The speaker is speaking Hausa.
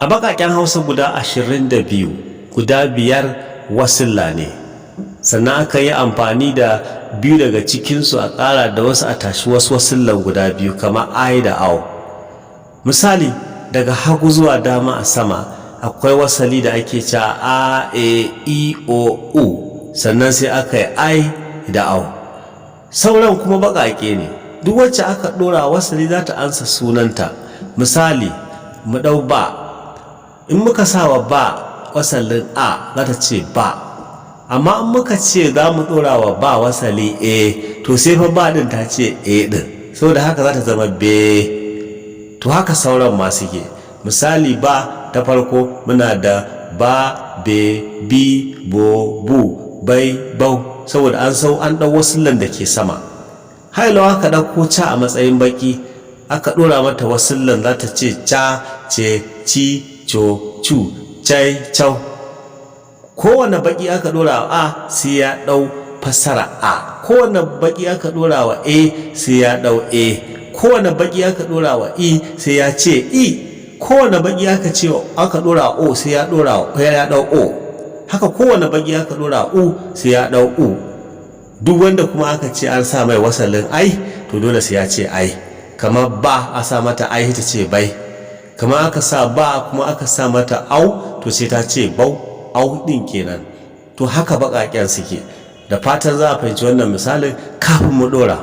A baƙaƙen Hausa guda 22, guda 5 wasilla ne, sannan aka yi amfani da biyu daga cikinsu a ƙara da wasu a tashi wasu wasillan guda biyu, kamar ai da au. Misali, daga hagu zuwa dama a sama akwai wasali da ake cewa a, e, i, o, u, sannan sai aka yi ai da au. Sauran kuma baƙaƙe ne. Duk wacce aka ɗora wasali za ta ansa sunanta. Misali, mu ɗau ba. In muka sa wa ba wasalin a, za ta ce ba. Amma in muka ce za mu ɗora wa ba wasali e, to sai fa ba ɗin ta ce e ɗin, saboda haka za ta zama be. To haka sauran ma suke. Misali, ba ta farko muna da ba, be, bi, bo, bu, bai, bau, saboda an sau an ɗau wasillan da ke sama. Hailawa aka ɗauko ca a matsayin baƙi, aka ɗora mata wasillan, za ta ce ca, ce, ci, co, cu, cai, cau. Kowane baƙi aka ɗora a, sai ya ɗau fassara a. Kowane baƙi aka ɗora wa e, sai ya ɗau e. Kowane baƙi aka ɗora wa i, sai ya ce i. Kowane baƙi aka ce aka ɗora o, sai ya ɗora ya ɗau o. Haka kowane baƙi aka ɗora u, sai ya ɗau u. Duk wanda kuma aka ce an sa mai wasalin ai, to dole sai ya ce ai. Kamar ba, a sa mata ai, ta ce bai. Kamar aka sa ba kuma aka sa mata au, to sai ta ce bau, au ɗin kenan. To haka baƙaƙen suke. Da fatan za a fahimci wannan misalin kafin mu ɗora.